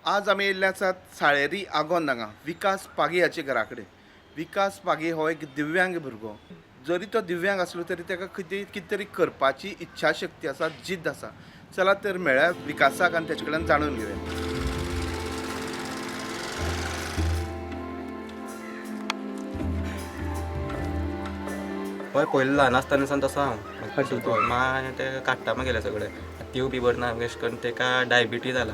आज आमी येयल्ले आसात साळेरी आगोंद हांगा विकास पागी हाचे घरा कडेन. विकास पागी हो एक दिव्यांग भुरगो. जरी तो दिव्यांग आसलो तरी ताका कितें कितें तरी करपाची इच्छाशक्ती आसा, जिद्द आसा. चला तर मेळ्या विकासाक आनी तेचे कडल्यान जाणून घेवया. हय, पयलीं ल्हान आसतना सावन तसो हांव. मागीर ते काडटा मागेलें सगळें. तीव बी बरी ना अशें करून तेका डायबिटीज जाला.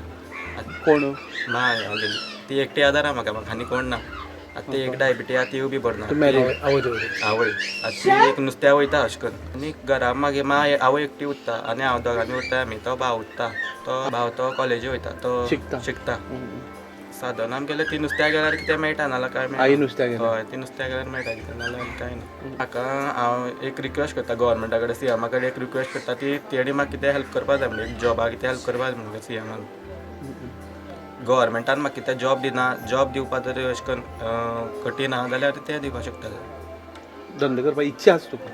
कोण? माय गेली ती एकटी आदार आहा म्हाका, म्हाका आनी कोण ना. आतां ती एक डायबिटी आहा, तीव बी बरी ना. आवय आतां ती एक नुस्त्या वयता अशें करून. आनी घरा मागीर माय आवय एकटी उरता आनी हांव दोगांनी उरता आमी. तो भाव उरता, तो भाव तो कॉलेजी वयता, तो शिकता. साधन आमगेलें ती नुस्त्या गेल्यार कितें मेळटा, नाल्यार काय मेळना. आई नुस्त्या गेल्यार? हय, ती नुस्त्या गेल्यार मेळटा कितें, नाल्यार कांय ना. म्हाका हांव एक रिक्वेस्ट करता गव्हर्मेंटा कडेन, सीएमा कडेन एक रिक्वेस्ट करता ती तेणी म्हाका कितें हेल्प करपा जाय, म्हणजे जॉबा कितें हेल्प करपा जाय म्हणून सीएमान. गव्हर्मेंटान म्हाका कितें जॉब दिना, जॉब दिवपा जर अशें करून कठीण आहा जाल्यार ते दिवपाक शकता. धंदो करपाक इच्छा आसा तुका?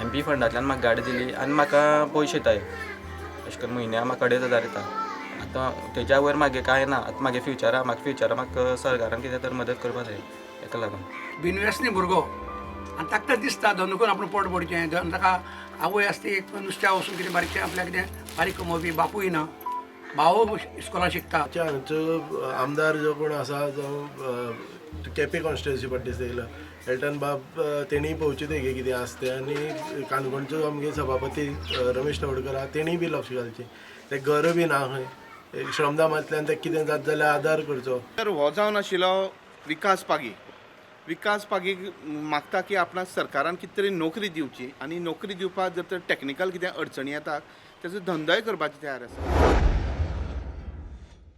एम पी फंडांतल्यान म्हाका गाडी दिली आनी म्हाका पयशे येताय अशें करून म्हयन्या म्हाका 2500 येता. आतां तेज्या वयर म्हागे कांय ना. आतां म्हागे फ्युचरा, म्हाका फ्युचरा म्हाका सरकारान कितें तर मदत करपा जाय तेका लागून. बिनव्यसनी भुरगो आनी ताका दिसता धंदो करून आपूण पोट भरचें. ताका आवय आसता ती एक नुस्त्या वचून कितें बारीकशें आपल्याक कितें बारीक कमोवपी, बापूय ना, भाव इस्कॉलान शिकता. हांगचो आमदार जो कोण आसा, जावं केपें कॉन्स्टिट्युएन्सी पडटा दिसता एल्टन बाब, तेणीय पळोवचें तेगे कितें आसा तें. आनी काणकोणचो आमगे सभापती रमेश तवडकर आहा, तेणीय बी लक्ष घालचें. तें घर बी ना खंय, श्रमदामांतल्यान तें कितें जाता जाल्यार आदार करचो. तर हो जावन आशिल्लो विकास पागी. विकास पागी मागता की आपणाक सरकारान कितें तरी नोकरी दिवची आनी नोकरी दिवपाक जर तर टॅक्निकल कितें अडचणी येतात तेजो धंदोय करपाची तयार आसा.